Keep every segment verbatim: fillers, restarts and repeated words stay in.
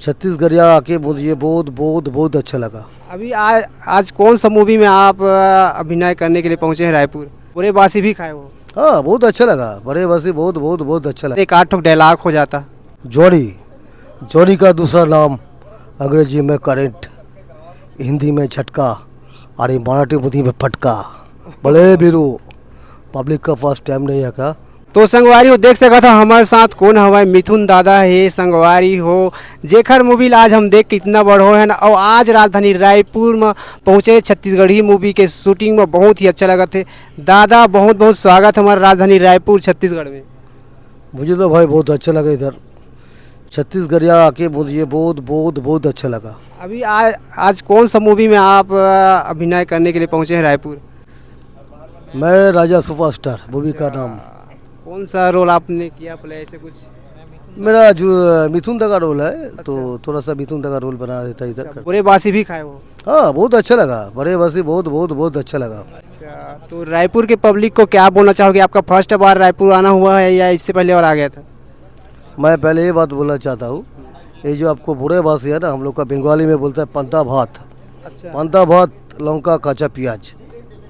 छत्तीसगढ़िया आके मुझे बहुत, बहुत, बहुत अच्छा लगा। अभी आज, आज कौन सा मूवी में आप, अ, अभिनय करने के लिए पहुंचे हैं रायपुर? बड़े बासी भी खाए हो? हाँ, बहुत अच्छा लगा। बड़े बासी बहुत, बहुत, बहुत अच्छा लगा। एक आध ठोक डायलॉग हो जाता। जॉनी, जॉनी का दूसरा नाम अंग्रेजी में करंट, हिंदी में झटका, और ये मराठी मुधी में फटका। भले बीरू, पब्लिक का फर्स्ट टाइम नहीं है का? तो संगवारी हो, देख सकत हो हमारे साथ कौन हवय, मिथुन दादा हे संगवारी हो, जेखर मूवी ला आज हम देख के इतना बड़ होए हन, और आज राजधानी रायपुर में पहुँचे छत्तीसगढ़ी मूवी के शूटिंग में। बहुत ही अच्छा लगत हे दादा, बहुत बहुत स्वागत हमारे राजधानी रायपुर छत्तीसगढ़ में। मुझे तो भाई बहुत अच्छा लगा इधर, छत्तीसगढ़िया आके मुझे बहुत, बहुत, बहुत अच्छा लगा। अभी आज, आज कौन सा मूवी में आप, अ, अभिनय करने के लिए पहुँचे हैं रायपुर? मैं राजा सुपरस्टार, मूवी का नाम। कौन सा रोल आपने किया, प्ले ऐसे कुछ? मेरा जो मिथुन दा का रोल है, तो अच्छा। थोड़ा सा मिथुन दा का रोल बना देता इधर। अच्छा, बड़े बासी भी खाए हो? हाँ, बहुत अच्छा लगा, बड़े बासी बहुत, बहुत, बहुत अच्छा लगा। अच्छा, तो रायपुर के पब्लिक को क्या बोलना चाहोगे? आपका फर्स्ट बार रायपुर आना हुआ है या इससे पहले और आ गया था? मैं पहले ये बात बोलना चाहता हूँ, ये जो आपको बड़े बासी है ना, हम लोग का बंगाली में बोलता है पंता भात। अच्छा। पंता भात, लौंका, काचा प्याज।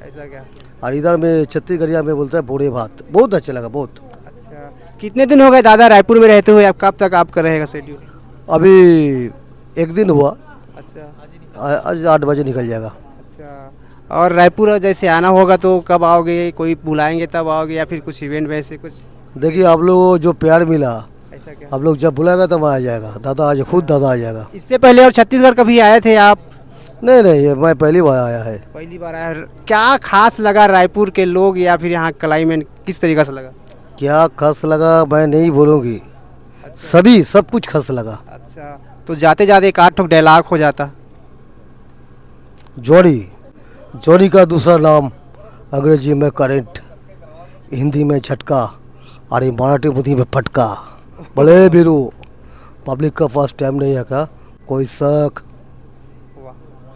ऐसा क्या? और इधर में छत्तीसगढ़िया में बोलता है बड़े भात। बहुत अच्छा लगा, बहुत। अच्छा, कितने दिन हो गए दादा रायपुर में रहते हुए? आप कब तक आपका रहेगा शेड्यूल? अभी एक दिन हुआ। अच्छा। आ-, आज आठ बजे निकल जाएगा। अच्छा, और रायपुर जैसे आना होगा तो कब आओगे? कोई बुलाएंगे तब आओगे या फिर कुछ इवेंट वैसे कुछ? देखिए, आप लोगों को जो प्यार मिला, ऐसा क्या? आप लोग जब बुलाएगा तब आ जाएगा दादा, आज खुद दादा आ जाएगा। इससे पहले और छत्तीसगढ़ कभी आए थे आप? नहीं, नहीं, ये मैं पहली बार आया है। पहली बार आया है। क्या खास लगा रायपुर के लोग या फिर यहाँ क्लाइमेट किस तरीका से लगा? क्या खास लगा मैं नहीं बोलूँगी, अच्छा। सभी, सब कुछ खास लगा। अच्छा, तो जाते जाते एक आध ठोक डायलॉग हो जाता। जॉनी, जॉनी का दूसरा नाम अंग्रेजी में करंट, हिंदी में झटका, और ये मराठी मुधी में फटका। भले बीरू, पब्लिक का फर्स्ट टाइम नहीं है का? कोई शक?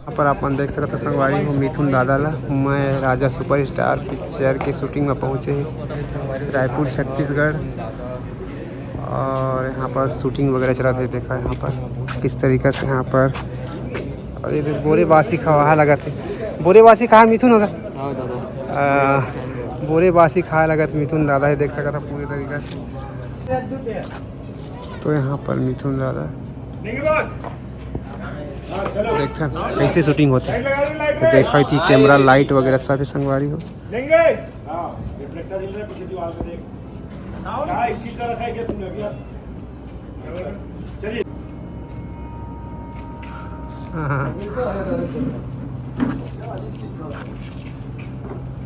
यहाँ पर आप मन देख सकत हो संगवारी हो, मिथुन दादा ला मैं राजा सुपरस्टार पिक्चर के शूटिंग में पहुँचे हे रायपुर छत्तीसगढ़। और यहाँ पर शूटिंग वगैरह चलत हे, देखा यहाँ पर किस तरीका से यहाँ पर। और ये बोरे बासी खवा लगत हे, बोरे बासी खा मिथुन होगा। हाँ दादा। आ, बोरे बासी खा लगत मिथुन दादा हे, देख सकत हो पूरे तरीका से। तो यहाँ पर मिथुन दादा देखथन कैसे शूटिंग होथे। देखा थी कैमरा, लाइट वगैरह सब संगवारी हो। लेंगे। हाँ, रिफ्लेक्टर हिल रहा है पीछे दीवार पे, देख। साउंड? क्या स्टील का रखा है क्या तुमने अभी? चलिए। हाँ।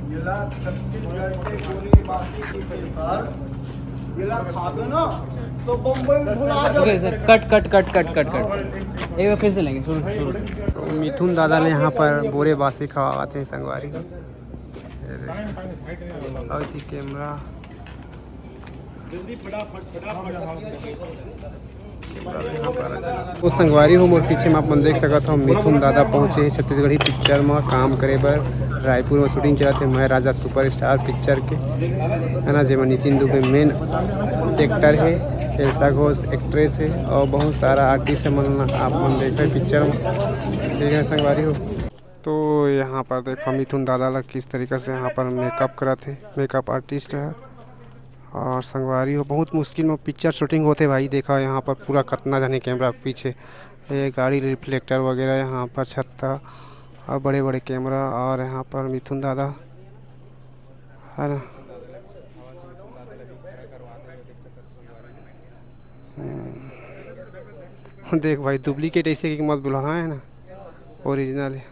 ये ला छत्तीसगढ़ के बोले बाकी की बेकार। ये ला खा दो ना, तो बम्बई में घुमा जाओ। ओके सर, कट, कट, कट, कट, कट, कट। एक बार फिर से लेंगे, शुरू, शुरू। तो मिथुन दादा ने यहाँ पर बोरे बासी खवावत हे संगवारी। ये देख। अउ एती कैमरा। तो संगवारी हो, मोर पीछे में आप मन देख सकत हो, मिथुन दादा पहुँचे हे छत्तीसगढ़ी पिक्चर में काम करे बर। रायपुर में शूटिंग चलत हे मैं राजा सुपरस्टार पिक्चर के, है ना, जेमा नितिन दुबे मेन एक्टर हे, एल्सा घोष एक्ट्रेस हे और बहुत सारा आर्टिस्ट हे मन, आप मन देखे पिक्चर में, ठीक है संगवारी हो। तो यहाँ पर देखो मिथुन दादा ला किस तरीका से यहाँ पर मेकअप करत हे, मेकअप आर्टिस्ट है। और संगवारी हो, बहुत मुश्किल में पिक्चर शूटिंग होथे भाई। देखा यहाँ पर पूरा कतना जने कैमरा के पीछे, ये गाड़ी रिफ्लेक्टर वगैरह, यहाँ पर छत्ता और बड़े-बड़े कैमरा, और यहाँ पर मिथुन दादा, है ना। हम्म। देख भाई, डुप्लीकेट ऐसे कि मत बुलाना, है ना, ओरिजिनल है।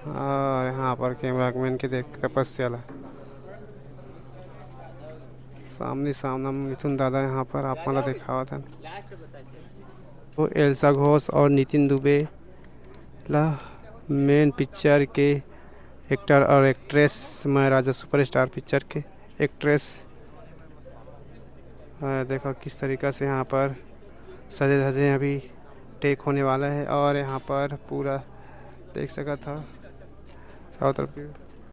और यहाँ पर कैमरा मैन के देख तपस्या ला, सामने सामना में मिथुन दादा यहाँ पर आप मन ला देखावत हन। वो एल्सा घोष और नितिन दुबे ला मेन पिक्चर के एक्टर और एक्ट्रेस, मैं राजा सुपरस्टार पिक्चर के एक्ट्रेस। अ, देखो किस तरीका से यहाँ पर सजे धजे अभी टेक होने वाला है और यहाँ पर पूरा देख सकत हो चारों तरफ के।